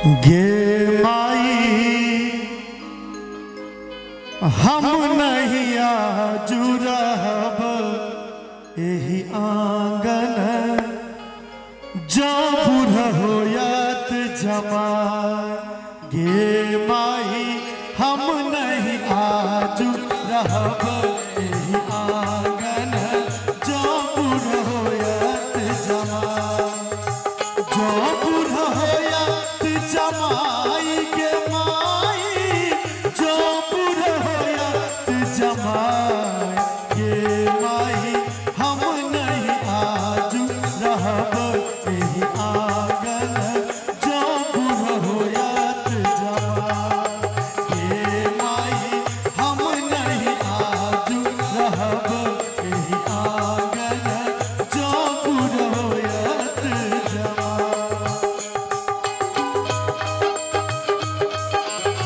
गे माई हम नहीं आजू रहब एही आंगन, जो बूढ़ होयत जमा। गे माई हम नहीं आजू रहब एही आंगन, जो बूढ़ होयत जमा। जो बूढ़ होयत जमाई गे माई, जो बूढ़ होयत जमाई गे माई हम नहीं आजू रहब एही आंगन, जो बूढ़ होयत जमा। गे माई हम नहीं आजू रहब एही आंगन, जो बूढ़ होयत जमा।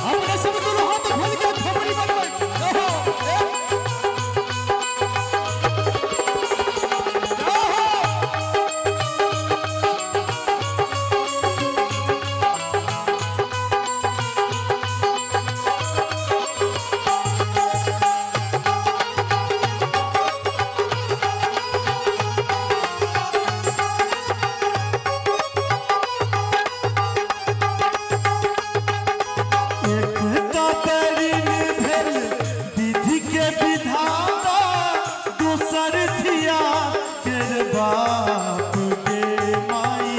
अपने सब दुनू हाथ खोल के थपड़ी बजबै। रहो, ए। रहो। एक तरिन भेल विधि के विधाता, दोसर धिया केर बाप गे माई।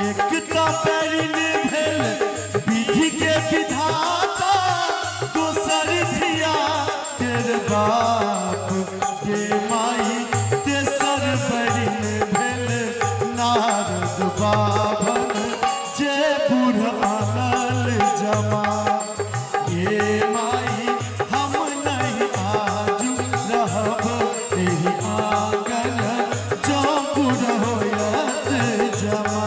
एक तरिन भेल विधि के विधाता, दोसर धिया केर बाप गे माई। तेसर बरिन भेल नारद बाभन, जे बूढ़ आनल जमा। ये माई हम नहीं आजू रहब एही आंगन, जो बूढ़ होयत जमा।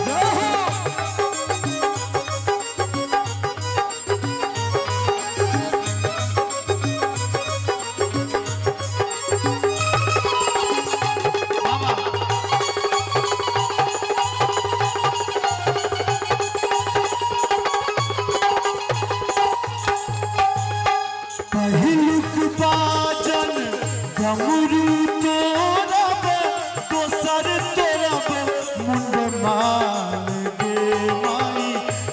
रहो। बाबा पहिलुक बाजन डमरू तोड़ब, दोसर तोड़ब मुंडमाल गे माई।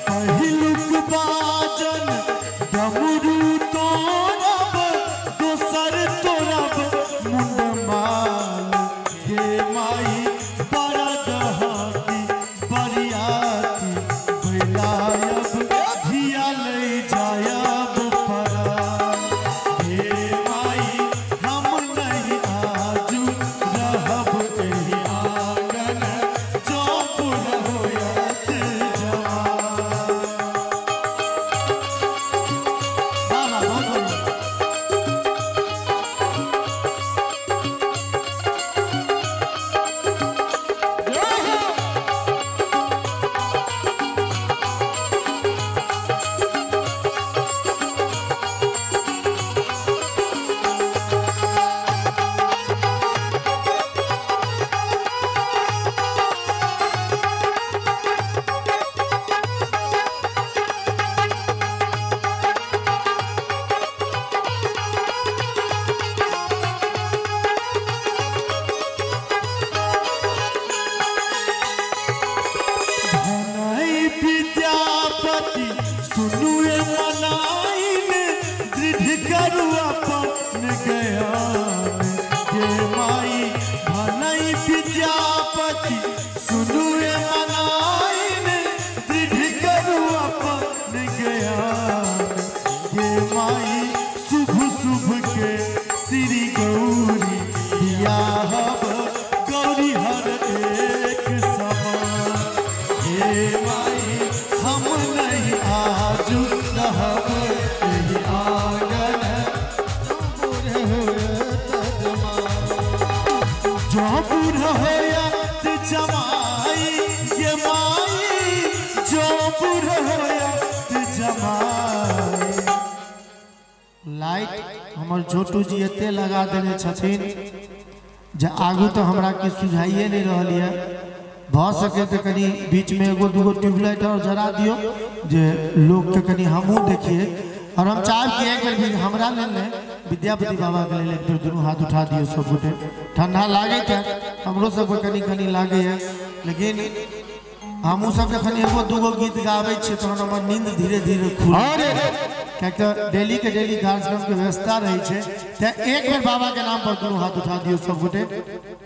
पहिलुक बाजन डमरू तोड़ब, दोसर तोड़ब मुंडमाल गे माई। बरद हाथी बरियाती बैलायब, धिया लै जायब परा। हे माई हम नहीं आजू रहब एही आंगन, जो बूढ़ होयत जमा। बाबा बहुत बढ़िया। रहो। धनई विद्यापति सुनुए मनाइन, दृढ़ करू अपन ज्ञान गे माई। धनई विद्यापति सुनुए मनाइन, दृढ़ करू अपन ज्ञान गे माई। शुभ शुभ के श्री गौरी बियाहब, गौरी हर एक समान। हे माई हम नहीं आजू रहब एही आंगन, जो बूढ़ होयत जमाई गे माई, जो बूढ़ होयत जमाई। लाइट हमर छोटू जी एते लगा देने छथिन जे आगू तो हमरा किछु सुझाइए नहीं रहल ये। भऽ सके तो कनी बीच में एगो दूगो ट्यूबलाइट और जरा दियो जे लोग के कनी हमहूँ देखिए। और हम चाहब कि एक बेर भी हमरा लेल ने विद्यापति बाबा के लेल एक बेर दुनू हाथ उठा दियो सब गोटे। ठंडा लागैत है हमरो सबके कनी कनी लागैए, लेकिन हमहूँ सब जखन एगो दूगो गीत गाबै छियै तहन हमर नींद धीरे धीरे खुल, कियाकि डेली के डेली कार्यक्रम के व्यवस्था रहै छै। तऽ एक बेर बाबा के नाम पर दुनू हाथ उठा दियौ सब गोटे।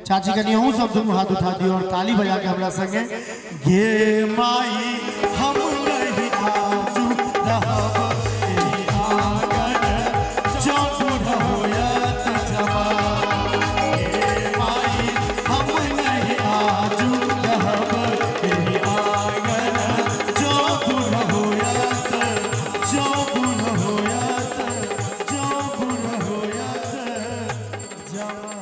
चाची कनी अहूँ सब दुनू हाथ उठा दियौ और ताली बजा के हमरा संगे गे माई हम नहीं आजू रहब एहि आंगन जँ बूढ़ होयत जवान। गे माई हम नहीं आजू रहब एहि आंगन जँ बूढ़ होयत, जँ बूढ़ होयत, जँ बूढ़ होयत जवान।